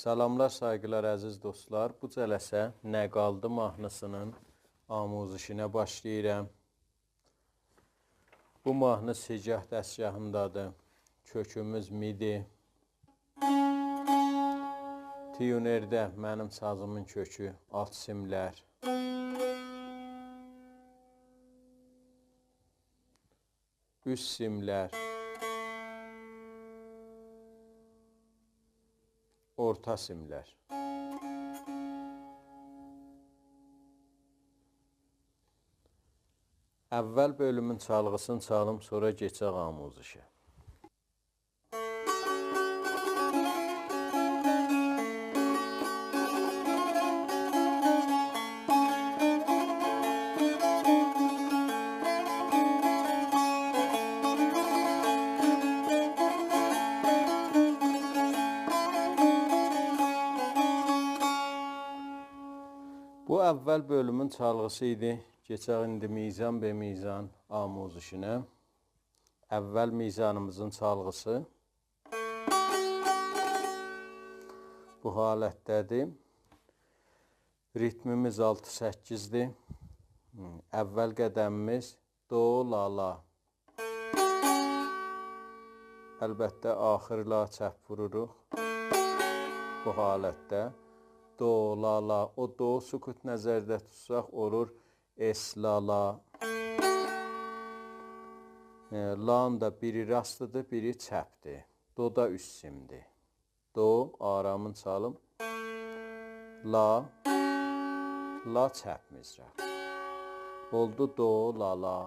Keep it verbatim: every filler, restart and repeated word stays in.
سلاملار، سایغیلار، عزیز دوستلار. بو جلسه «نه قالدی» ماهنی‌سینین آموزشینه باشلاییرام. بو ماهنی سه‌گاه دستگاهیندادیر. کؤکوموز می‌دی. تیونرده منیم سازیمین کؤکو آلت سیملر، اوست سیملر، اورتا سیملر. اول بؤلومون چالغی‌سینی چالیم، سونرا کئچک آموزشه. بو اول بؤلومون چالغی‌سی ایدی. کئچک ایندی میزان به میزان آموزشینه. اول میزانیمیزین چالغی‌سی بو حالتده‌دیر. ریتمیمیز آلتی سککیزدیر. اول قدمیمیز دو، لا، لا. البته، آخیر لا چپ ووروروق بو حالتده. دو، لا، لا. او دو سکوت نظرده توتساق، اولور اس، لا، لا. ائ، لانین دا بیری راستیدیر، بیری چپدیر. دو دا اوست سیمدیر. دو، آرامین چالیم. لا، لا چپ مضراب. اولدو دو، لا، لا.